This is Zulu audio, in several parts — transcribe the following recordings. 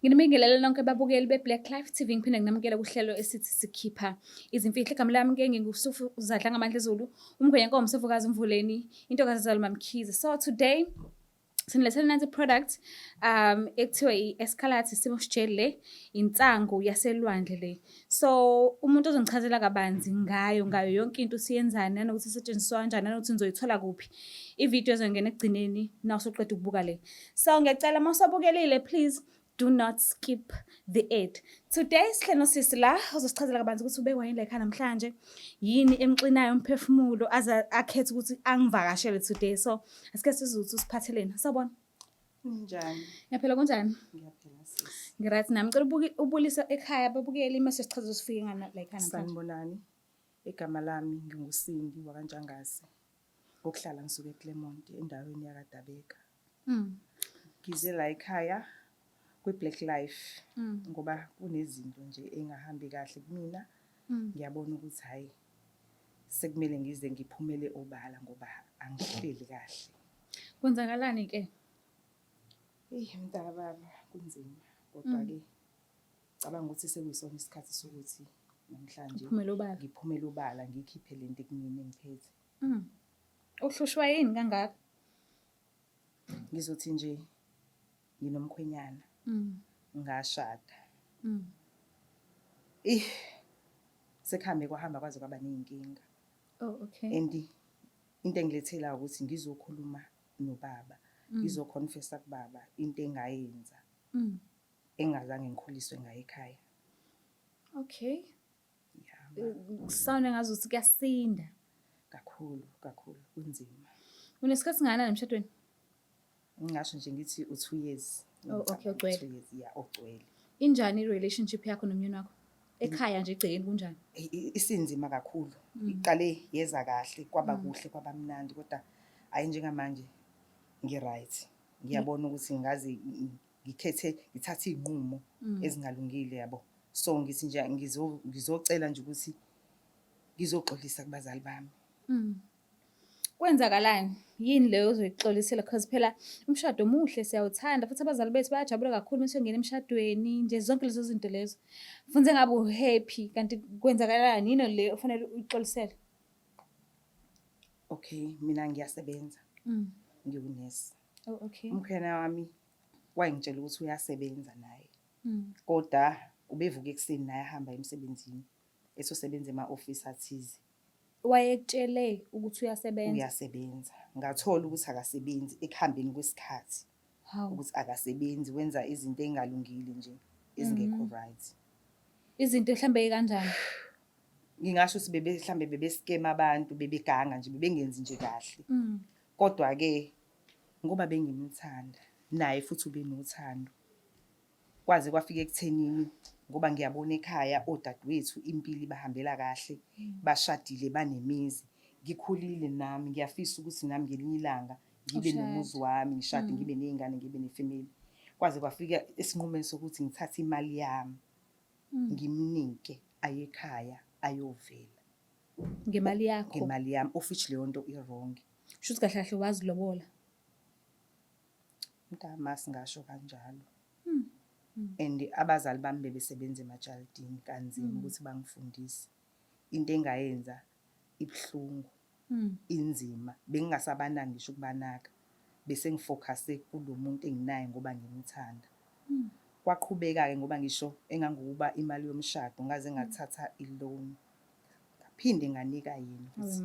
Nginibingelele nonke babukeli be-Black Life TV, ngiphinde nginamukele kuhlelo esithi sikhipha izimfihlo. Igama lami ke nginguSufu Zadla Ngamandla Ezulu, umgwenyankomo Sovukazi Mvuleni, intokazi ezalwa uMamkhize. So today sinilethele nansi product ekuthiwa i-Escalate isimo sijeli le, insangu yaselwandle le. So umuntu ozongichazela kabanzi ngayo yonke into usiyenzani nanokuthi isetshenziswa kanjani nanokuthi nizoyithola kuphi. Ividiyo ezongena ekugcineni na usuqeda ukubuka le. So ngiyacela uma usabukelile, please do not skip the ad. Today sihle nosisi la ozosichazela kabanzi ukuthi ubekwa yini la ekhaya namhlanje, yini emxinayo umphefumulo aze akhethe ukuthi angivakashele today. So asike sizwe ukuthi usiphatheleni. Sawubona. Ninjani? Ngiyaphila, kunjani? Ngiyaphila, sisi. Ngi-right nami. Ngicela ubulise ekhaya babukeli mase sichaza ukuthi sifike ngani la ekhaya namhlanje. Sanibonani. Igama lami nginguSindi wakaNtshangase. Ngokuhlala ngisuka eClermont, endaweni yakaDabeka. Ngize la ekhaya kwi-Black Life ngoba kunezinto nje engahambi kahle kumina. Ngiyabona ukuthi hhayi, sekumele ngize ngiphumele obala ngoba angihleli kahle. Kwenzakalani ke? Eyi, mntakababa, kunzima kodwa-ke cabanga ukuthi sekuyisona isikhathi sokuthi namhlanje uphumele obala. Ngiphumele obala, ngikhiphe lento ekumina engiphethe. Uhlushwa yini kangaka? Ngizothi nje nginomkhwenyana. Ngashada. Ih, sekuhambe kwahamba kwaze kwaba ney'nkinga. Oh, okay. And into engilethela ukuthi ngizokhuluma nobaba. Ngizoconfessa kubaba into engayenza. Engingazange ngikhuliswe ngayo ekhaya. Okay. Yeah. Kusawuna ngazuthi kuyasinda. Kakhulu, kakhulu kunzima. Unesikhathi singakanani emshadweni? Ngingasho nje ngithi u-2 years. Oh, okay, ugcwele. 2 years, yeah, ogcwele. Injani i-relationship yakho nomyeni wakho? Ekhaya nje egcekeni kunjani? Isinzima kakhulu. Iqale yeza kahle, kwaba kuhle, kwaba mnandi, kodwa hayi, njengamanje ngi-right. Ngiyabona ukuthi ngaze ngikhethe ngithathe iy'nqumo ezingalungile, yabo. So ngithi nje ngizocela nje ukuthi ngizoxolisa kubazali bami. Kwenzakalani? Yini leyo ozoyixolisela? Because phela umshado muhle, siyawuthanda, futhi abazali bethu bayajabula kakhulu uma siyongena emshadweni nje, zonke lezo zinto lezo. Funze ngabe u-happy, kanti kwenzakalani? Yini le ofanele uyixolisele? Okay, mina ngiyasebenza. Ngiwunesi. Oh, okay. Umkhwena wami wayengitshela ukuthi uyasebenza naye. Kodwa ubevuka ekuseni naye ahamba emsebenzini. Ethi usebenza ema-ofisi athize. Wayekutshele ukuthi uyasebenza? Uyasebenza. Ngathola ukuthi akasebenzi ekuhambeni kwesikhathi. Hawu. Ukuthi akasebenzi, wenza izinto ey'ngalungile nje, ezingekho right. Izinto mhlambe kanjani? Ngingasho ukuthi bebe mhlambe bebeskema abantu, bebeganga nje, bebengenzi nje kahle. Kodwa-ke ngoba bengimthanda naye futhi ubenothando. Kwaze kwafika ekuthenini ngoba ngiyabona ekhaya odadewethu impilo ibahambela kahle, bashadile, banemizi. Ngikhulile nami, ngiyafisa ukuthi nami ngelinye ilanga ngibe Ushade. nomuzi wami, ngishade, ngibe ney'ngane, ngibe nefamily. Kwaze kwafika esinqumeni sokuthi ngithathe imali yami ngimnike aye ekhaya ayovela. Ngemali yakho? Ngemali yami, of which leyo nto i-wrong. Shuthi kahle kahle wazilobola. Mntama, singasho kanjalo. And abazali bami bebesebenza emajalidini kanzima ukuthi bangifundise. Into engayenza ibuhlungu, inzima. Bengingasabanaki ngisho ukubanaka. Bese ngifokhase kulo muntu enginaye ngoba ngimthanda. Kwaqhubeka-ke ngoba ngisho engangokuba imali yomshado ngaze ngathatha i-loan. Ngaphinde nganika yena ukuthi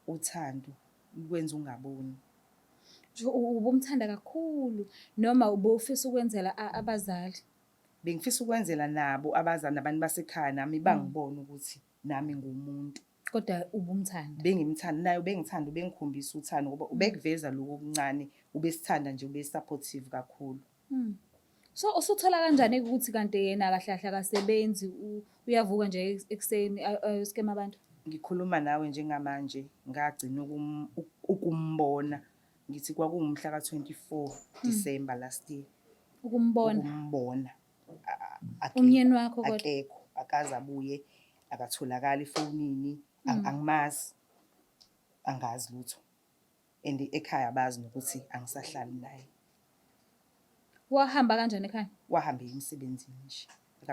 uthando lukwenza ungaboni. Ubumthanda kakhulu noma ubufisa ukwenzela abazali? Bengifisa ukwenzela nabo abazali nabantu basekhaya, nami bangibone ukuthi nami ngumuntu. Kodwa ubumthanda? Bengimthanda, naye ubengithanda, ubengikhombisa uthando ngoba ubekuveza lokhu okuncane, ubesithanda nje, ube-supportive kakhulu. So usuthola kanjani ukuthi kanti yena kahle kahle akasebenzi, uyavuka nje ekuseni ayoskema abantu? Ngikhuluma nawe njengamanje ngagcina ukumbona, ngithi kwakuwumhla ka-24 December last year. Ukumbona? Ukumbona. Umyeni wakho kodwa? Akekho, akaze abuye, akatholakali efonini, angimazi, angazi lutho. And ekhaya abazi nokuthi angisahlali naye. Wahamba kanjani ekhaya? Wahamba emsebenzini nje.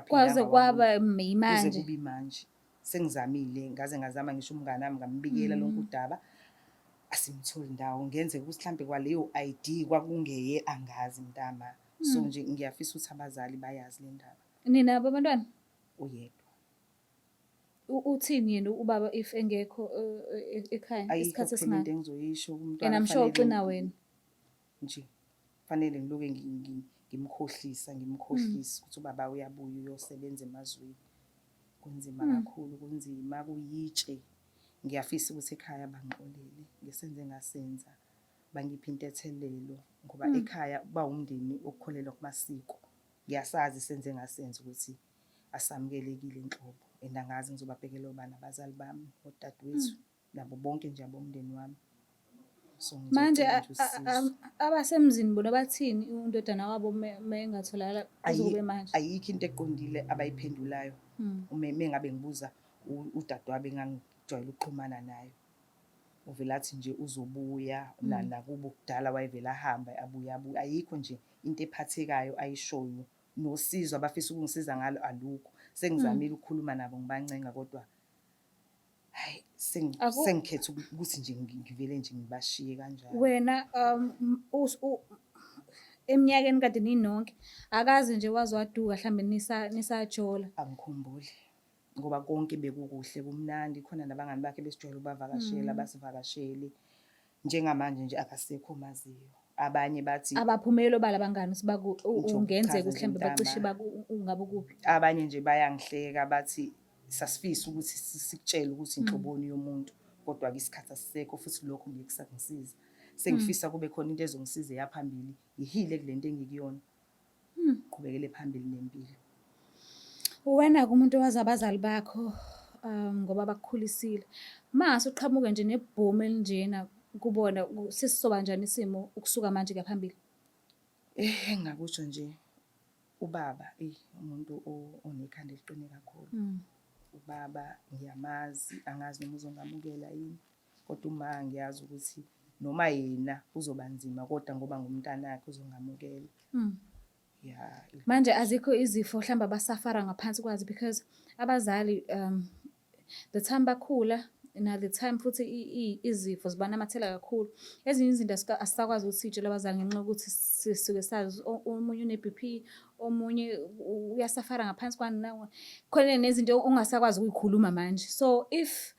Kwaze kwaba manje. Kuze kube manje. Sengizamile ngaze ngazama ngisho umngane wami ngambikela lonke udaba. Asimtholi ndawo ngenzeka ukuthi mhlambe kwaleyo ID kwakungeye angazi mntama. So nje ngiyafisa ukuthi abazali bayazi le ndaba. Ninabo abantwana? Uyedwa. Uthini yena ubaba if engekho ekhaya isikhathi esingaka? Into engizoyisho kumntwana. And I'm sure uxina wena. Nje fanele ngiloke ngimkhohlisa ngimkhohlisa ukuthi ubaba uyabuya uyosebenza emazweni. Kunzima kakhulu, kunzima kuyitshe. Ngiyafisa ukuthi ekhaya bangixolele ngesenze ngasenza, bangiphe intethelelo ngoba ekhaya bawumndeni okukholelwa kumasiko. Ngiyasazi isenze ngasenza ukuthi asamukelekile nhlobo and angazi ngizobabhekela obani abazali bami, odadewethu nabo bonke nje abomndeni wami. So Manje ngizocela nje usizo. Abasemzini bona bathini undodana wabo mengatholakala kuze kube manje? Ayikho into eqondile abayiphendulayo. Uma mengabe ngibuza udadewabo engangijwayele ukuxhumana naye. Uvele athi nje uzobuya nakubo kudala wayevele ahambe abuye abuye. Ayikho nje into ephathekayo ayishoyo nosizo abafisa ukungisiza ngalo alukho. Sengizamile ukukhuluma nabo ngibancenga kodwa hhayi sengikhetha ukuthi nje ngivele nje ngibashiye kanjalo. Wena eminyakeni kade ninonke akaze nje waze waduka mhlambe nisajola? Angikhumbuli ngoba konke bekukuhle kumnandi khona nabangani bakhe besijwayele ukubavakashela basivakashele. Njengamanje nje akasekho omaziyo. Abanye bathi Abaphumeli obala abangani ukuthi baku ungenzeka ukuthi mhlawumbe bacishe baku ungabe ukuphi. Abanye nje bayangihleka bathi sasifisa ukuthi sikutshele ukuthi inhloboni yomuntu kodwa-ke isikhathi asisekho futhi lokho ngeke kusangisiza. Sengifisa kube khona into ezongisiza eyaphambili ngihile kule nto engikuyona. Qhubekele phambili nempilo. Uwena-ke umuntu owazi abazali bakho ngoba bakukhulisile. Mase uqhamuke nje nebhomu elinjena kubona sesizoba njani isimo ukusuka manje kuya phambili? Eh engingakusho nje ubaba eyi umuntu onekhanda eliqine kakhulu. Ubaba ngiyamazi angazi noma uzongamukela yini kodwa uma ngiyazi ukuthi noma yena kuzoba nzima kodwa ngoba ngumntanakhe uzongamukela. Yeah. Manje azikho izifo mhlawumbe abasafara ngaphansi kwazo because abazali the time bakhula na the time futhi izifo zibanamathela kakhulu. Ezinye izinto asisakwazi ukuthi siy'tshele abazali ngenxa yokuthi sisuke sazi omunye une-B_P, omunye uyasafara ngaphansi kwani. Khona nezinto ongasakwazi ukuyikhuluma manje. So if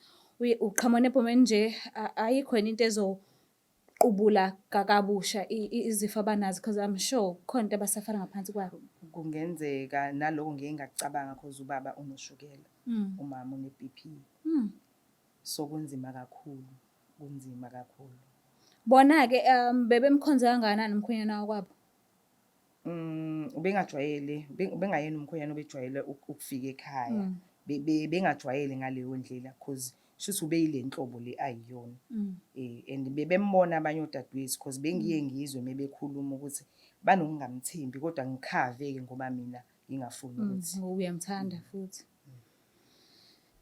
uqhamuka nebhomu nje ayikho yini into ezoqubula kabusha izifo abanazo because I'm sure kukhona into abasafara ngaphansi kwayo. Kungenzeka naloko ngike ngakucabanga cause ubaba unoshukela, umama une-B_P. So kunzima kakhulu, kunzima kakhulu. Bona-ke bebemkhonze kangakanani umkhwenyana wakwabo? Ubengajwayele, ubengayena umkhwenyana obejwayele ukufika ekhaya. Bengajwayele ngaleyo ndlela cause shuthi ubeyile nhlobo le ayiyona. And bebembona abanye odadewethu cause bengiye ngizwe mebekhuluma ukuthi banokungamthembi kodwa ngikhave-ke ngoba mina ngingafuni ukuthi. Uyamthanda futhi.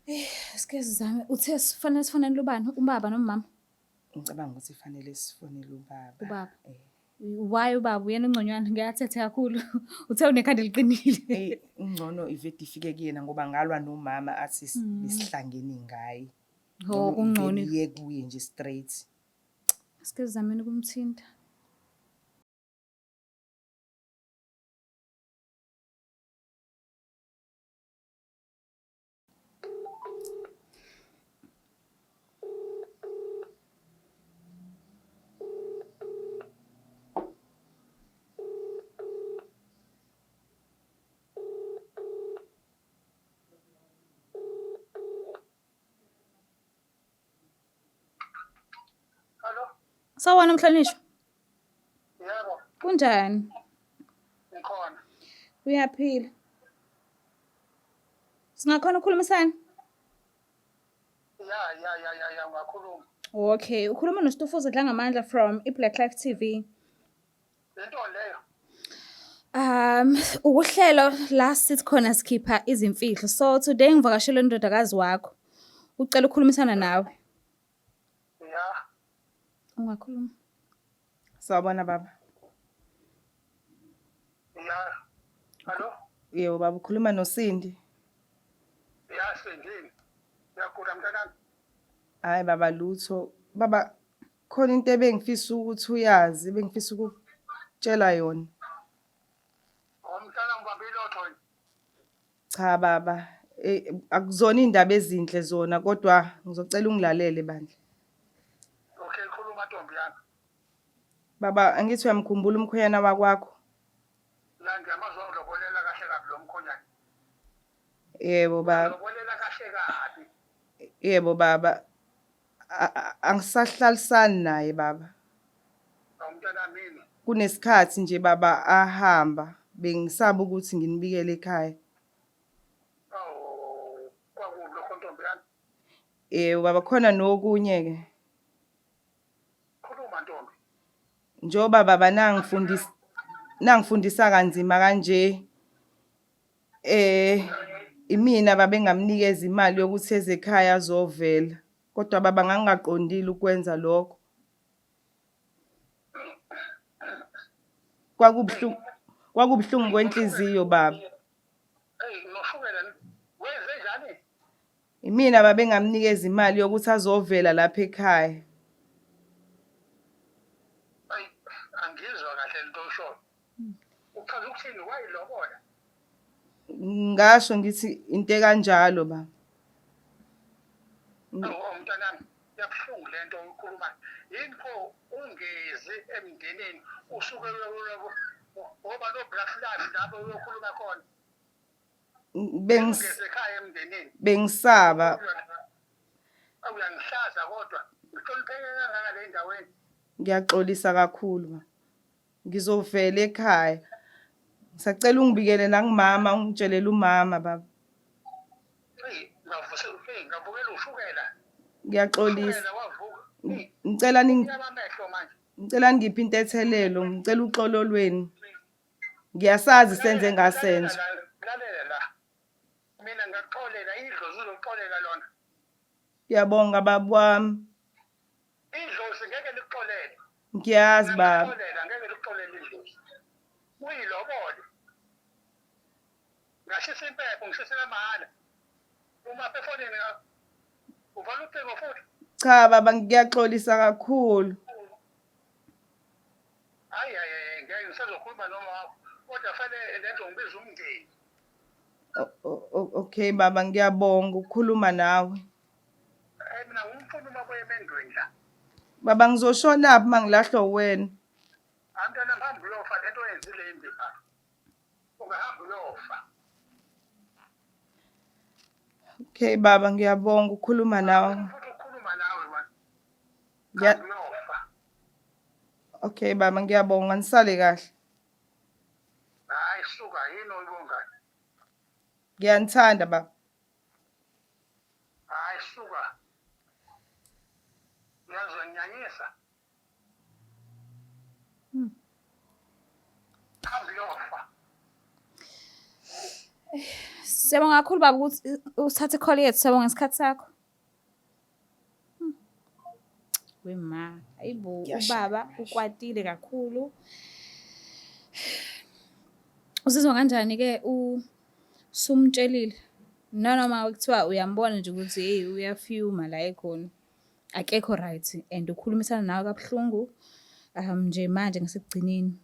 Eh, sike sizame. Uthe sifanele sifonele ubani? Ubaba noma umama? Ngicabanga ukuthi fanele sifonele ubaba. Ubaba. Why ubaba uyena ongconywana? Ngiyathetha kakhulu. Uthe unekhanda eliqinile. Eyi, ungcono ivede ifike kuyena ngoba ngalwa nomama athi besihlangene ngaye. Oh, kungcono. Iye kuye nje straight. Sike sizameni ukumthinta. Hello. Sawubona mhlonishwa. Yebo. Kunjani? Ngikhona. Uyaphila? Singakhona ukukhulumisana? Ya ya ya ya ya ungakhuluma. Okay, ukhuluma noStufuza Dlangamandla from iBlack Life TV. Into leyo. Ukuhlelo la sithi khona sikhipha izimfihlo. So today ngivakashele indodakazi wakho. Ucela ukukhulumisana nawe. Ya. Ungakhuluma. Sawubona baba. Ya. Hallo? Yebo baba ukhuluma noSindi. Ya Sindi. Uyagula mntanami? Hayi baba lutho. Baba khona into ebengifisa ukuthi uyazi, ebengifisa ukukutshela yona. Umntana ngibambe ilotho yini? Cha baba, eh, akuzona iy'ndaba ezinhle zona kodwa ngizocela ungilalele bandla. Okay, khuluma ntombi yami. Baba angithi uyamkhumbula umkhwenyana wakwakho? La ngiyamazwa ngilobolela kahle kabi lo mkhonyana. Yebo baba. Ngilobolela kahle kabi. Yebo baba. Angisahlalisani naye baba. Umntana mini. Kunesikhathi nje baba ahamba bengisaba ukuthi nginibikele ekhaya. Awu kwakubi lokho ntombi yami. Yebo baba khona nokunye ke. Khuluma ntombi. Njengoba baba nangifundisa nangifundisa kanzima kanje eh imina baba engamnikeza imali yokuthi eze ekhaya azovela kodwa baba ngangingaqondile ukwenza lokho. Kwakubuhlungu kwakubuhlungu kwenhliziyo baba. Hey noshukela wenze njani? Imina baba engamnikeza imali yokuthi azovela lapha ekhaya. Ayi angizwa kahle lento oyishoyo. Uchaza ukuthini wayilobola? Ngasho ngithi into ekanjalo baba. Awu mntanami yabuhlungu lento oyikhulumayo. Yini pho ungezi emndenini usuke ngoba no black life lapho uyokhuluma khona. Bengis bengisaba. Uyangihlaza kodwa ngihlonipheke kangaka le ndaweni. Ngiyaxolisa kakhulu ma. Ngizovela ekhaya. Ngisacela ungibikele nakumama ungitshelele umama baba. Hey, ngavuse, hey, ngavukela ushukela. Ngiyaxolisa. Ushukela wavuka. Ngicela ning Amehlo manje. ngicela ningiphe intethelelo, ngicela uxolo lwenu. Ngiyasazi senze ngasenzo. Lalela la. Mina ngakuxolela idlozi uzoxolela lona. Ngiyabonga baba wami. Idlozi ngeke likuxolele. Ngiyazi baba. Ngikuxolela ngeke likuxolele idlozi. Uyilobole. Ngashisa impepho ngishisela mahhala. Uma efonini uvala ucingo futhi. Cha baba ngiyaxolisa kakhulu. Hayi hayi hayi ngeke ngisazokhuluma noma wakho kodwa fanele lento ngibiza umndeni. Okay baba ngiyabonga ukukhuluma nawe. Hayi mina ngumfuna uma kuye emendweni la. Baba ngizoshonaphi uma ngilahlwa uwena? Hayi mntana hamba uyofa lento oyenzile imbi baba. Ungahamba uyofa. Okay baba ngiyabonga ukukhuluma nawe. Futhi ukukhuluma nawe man. Ngiya Hamba uyofa. Okay baba ngiyabonga nisale kahle. Hayi suka yini oyibongayo? Ngiyanithanda baba. Hayi suka. Uyazonyanyisa. Hamba uyofa. Siyabonga kakhulu baba ukuthi usithathe i-call yethu. Siyabonga isikhathi sakho. Wema, ayibo ubaba ukwatile kakhulu. Uzizwa kanjani ke usumtshelile? Nanoma kuthiwa uyambona nje ukuthi hey uyafuma la ekhona. Akekho right and ukhulumisana nawe kabuhlungu nje manje ngasekugcineni.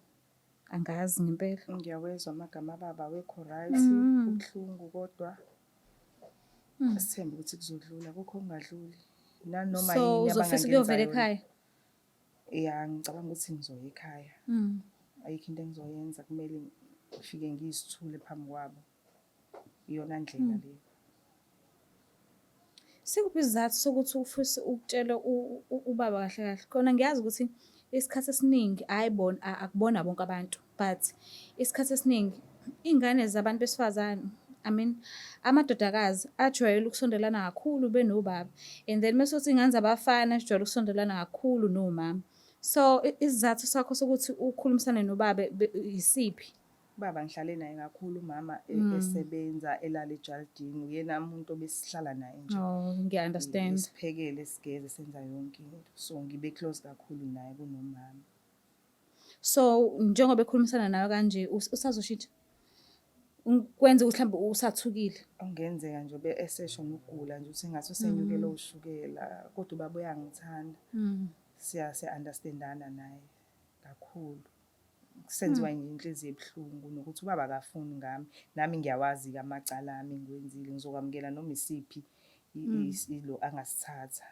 Angazi ngempela. Ngiyawezwa amagama ababa awekho right, kubuhlungu kodwa sithembe ukuthi kuzodlula, akukho okungadluli. Nanoma So yini uzofisa abangangenza ukuyovela yona. ekhaya? Ya ngicabanga ukuthi ngizoya ekhaya. Ayikho into engizoyenza kumele ngifike ngizithule phambi kwabo. Iyona ndlela leyo. Sikuphi isizathu sokuthi ufise ukutshela ubaba kahle kahle? Khona ngiyazi ukuthi isikhathi esiningi hhayi bona akubona bonke abantu but isikhathi esiningi iy'ngane zabantu besifazane, I mean amadodakazi ajwayele ukusondelana kakhulu benobaba and then mese kuthi iy'ngane zabafana zijwayele ukusondelana kakhulu nomama. So isizathu sakho sokuthi ukhulumisane nobaba isiphi? Ubaba ngihlale naye kakhulu umama esebenza elala ejalidini uyena umuntu obesihlala naye nje. Oh, ngiya-understand. Siphekele sigeze senza yonke into. So ngibe close kakhulu naye kunomama. So njengoba ekhulumisana nawe kanje usazoshintsha? Kwenza ukuthi mhlawumbe usathukile. Okungenzeka nje ube esesho nokugula nje ukuthi engathi usenyukele ushukela kodwa ubaba uyangithanda. Siya siya-understand-ana naye kakhulu. Kusenziwa nje inhliziyo ebuhlungu nokuthi ubaba akafuni ngami. Nami ngiyawazi-ke amacala ami engiwenzile ngizokwamukela noma isiphi ilo angasithatha.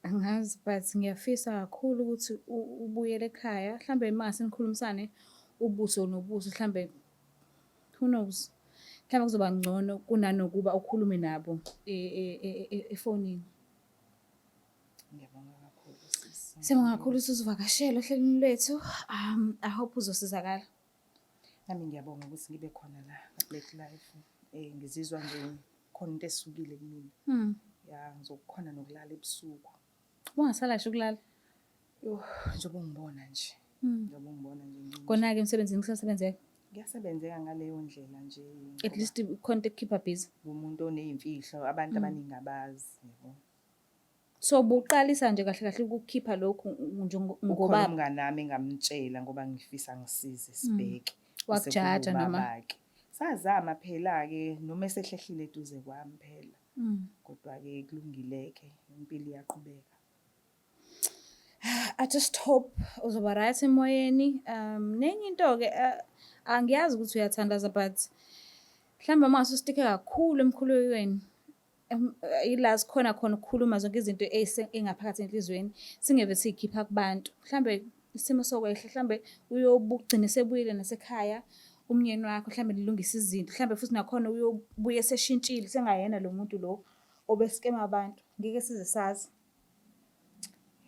Angazi but ngiyafisa kakhulu ukuthi ubuyele ekhaya mhlambe mase nikhulumisane ubuso nobuso mhlambe who knows mhlambe kuzoba ngcono kunanokuba ukhulume nabo efonini. Ngiyabonga kakhulu sisi. Siyabonga kakhulu ukuthi uzivakashele ohlelweni lwethu. I hope uzosizakala. Nami ngiyabonga ukuthi ngibe khona la ka-Black Life. Ngizizwa nje khona into esukile kumina. Ya ngizokhona nokulala ebusuku. Ungasalashi ukulala. Yoh, njengoba ungibona nje. Njengoba ungibona nje nginje. Kona-ke emsebenzini kusasebenzeka. Kuyasebenzeka ngaleyo ndlela nje. At least khona into ekukhipha busy. Ngumuntu oney'mfihlo abantu abaningi abazi yabo. So buqalisa nje kahle kahle ukukhipha lokhu nje Ukhona ngobaba. umngani wami engamtshela ngoba ngifisa ngisize sibheke. Wakujaja noma? Sekungubaba-ke. Sazama phela-ke noma esehlehlile eduze kwami phela. Kodwa-ke kulungile-ke impilo iyaqhubeka. I just hope uzoba right emoyeni. Nenye into-ke angiyazi ukuthi uyathandaza but mhlawumbe uma ngase usitike kakhulu emkhulekweni ila sikhona khona ukukhuluma zonke izinto ey'ngaphakathi enhliziyweni singeve siy'khipha kubantu. Mhlawumbe isimo sokwehla, mhlawumbe uyobugcina esebuyile nasekhaya umnyeni wakho, mhlawumbe nilungise izinto, mhlawumbe futhi nakhona uyobuye eseshintshile sengayena lo muntu lo obesikema abantu. Ngeke size sazi.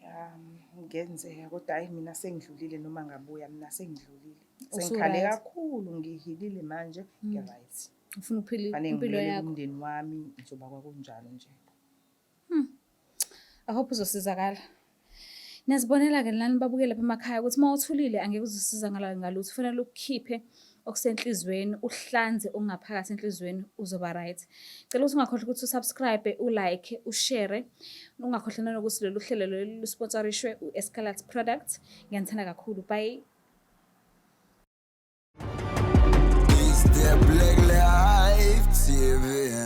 Ya, kungenzeka kodwa hhayi mina sengidlulile noma ngabuya mina sengidlulile. Usu-right. Sengikhale kakhulu ngihilile manje ngi-right. Ufuna ukuphila Fanele impilo ngibuyele yakho. kumndeni wami njengoba kwakunjalo nje. I hope uzosizakala. Niyazibonela-ke nani babukele lapha emakhaya ukuthi uma uthulile angeke uzosizakala ngalutho. Kufanele ukukhiphe okusenhliziyweni, uhlanze okungaphakathi enhliziyweni uzoba right. Cela ukuthi ungakhohlwa ukuthi usubscribe, ulike, ushare. Ungakhohlwa nanokuthi lolu hlelo lolu lusponsorishwe u-Escalat Products. Ngiyanithanda kakhulu. Bye. It's the Black Life TV.